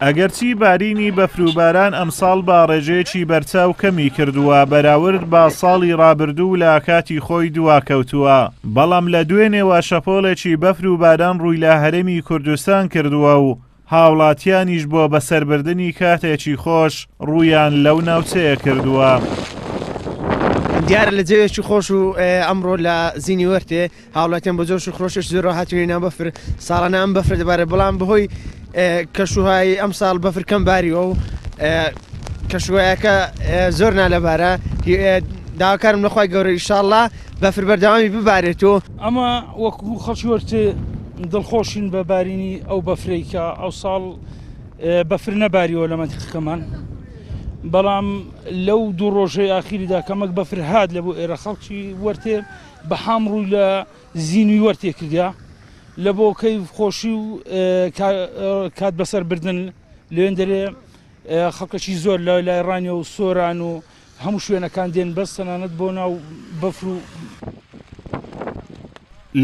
ئەگەرچی بارینی بەفر و باران ئەمساڵ بە ڕێژەیەکی بەرچاو کەمی کردووە بەراورد بە ساڵی ڕابردوو لە کاتی خۆی دواکەوتووە، بەڵام لە دوێنێوە شەپۆڵێکی بەفر و باران ڕووی لە هەرێمی کوردستان کردووە و هاوڵاتیانیش بۆ بەسەربردنی کاتێکی خۆش ڕوویان لەو ناوچەیە کردووە. دیارە لە جەوێکی خۆش و ئەمڕۆ لە زینی وەرتێ هاوڵاتیان بە جۆش و خرۆشێکی زۆرەوە هاتوونە ناو بەفر، ساڵانە ئەم بەفرە دەبارێت، بەڵام بەهۆی کەشوهوای ئەمساڵ بەفر کەم باریوە و کەشوهوایەکە زۆر نالەبارە، داواکارم لە خوای گەورە ئیشاڵڵا بەفر بەردەوامی ببارێت و. ئەمە وەکو خەڵکی وەرتێ دڵخۆشین بە بارینی ئەو بەفرەی کە ئەوساڵ بەفر نەباریوە لە مەنتیقەکەمان، بەڵام لەو دوو ڕۆژەی ئاخیریدا کەمەک بەفر هات لە بۆ ئێرە خەڵکی وەرتێ بە حام ڕووی لە زینوی وەرتێ کردیا لە بۆ کەیف خۆشی و کات بەسەر بردن لێندرێ خەڵکەکی زۆر لە لای ڕانیە و سۆران و هەموو شوێنەکان دێن بەس تەنانەت بۆ ناو بەفر و.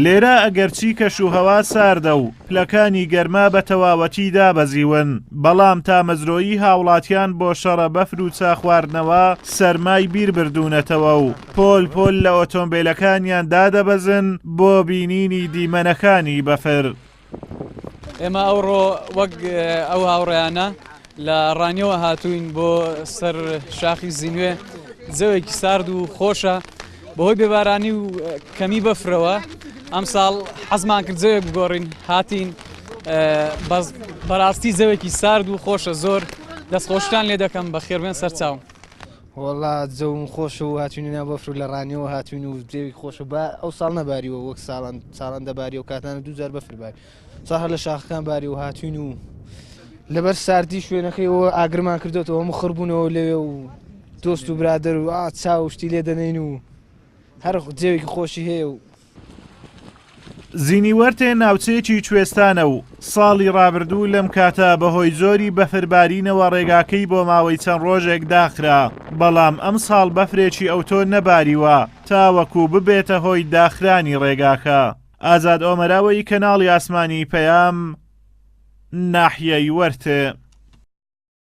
لێرە ئەگەرچی کەشوهەوا ساردە و پلەکانی گەرما بە تەواوەتی دابەزیون، بەڵام تامەزرۆیی هاوڵاتیان بۆ شەڕە بەفر و چا خواردنەوە سەرمای بیر بردوونەتەوە و پۆل پۆل لە ئۆتۆمبێلەکانیان دادەبەزن بۆ بینینی دیمەنەکانی بەفر. ئێمە ئەوڕۆ وەک ئەو هاوڕێیانە لە ڕانیەوە هاتووین بۆ سەر شاخی زینوێ جەوێکی سارد و خۆشە بەهۆی بێبارانی و کەمی بەفرەوە ئەمساڵ حەزمان کرد جەوێک بگۆڕین هاتین بەس بەڕاستی جەوێکی سارد و خۆشە زۆر دەستخۆشتان لێ دەکەم بە خێربێن سەرچاوم. وەڵا جەوم خۆشە و هاتوینە ناو بەفر و لە ڕانیەوە هاتوین و جەوی خۆشە با ئەو ساڵ نەباریوە وەک ساڵان ساڵان دەباری و کاتانە دوو جار بەفر باری ساڵ هەر لە شاخەکان باری و هاتوین و لەبەر ساردی شوێنەکەی و ئاگرمان کردوێتەوە هەموو خڕبوونەوە لەوێ و دۆست و برادەر و ئا چاو شتی لێ دەنین و هەر جێوێکی خۆشی هەیە و زینی وەرتێ ناوچەیەکی کوێستانە و ساڵی ڕابردوو لەم کاتە بەهۆی زۆری بەفربارینەوە ڕێگاکەی بۆ ماوەی چەند ڕۆژێک داخرا، بەڵام ئەمساڵ بەفرێکی ئەوتۆ نەباریوە تاوەکو ببێتە هۆی داخرانی ڕێگاکە. ئازاد ئۆمەراوەی کەناڵی ئاسمانی پەیام، ناحیەی وەرتێ.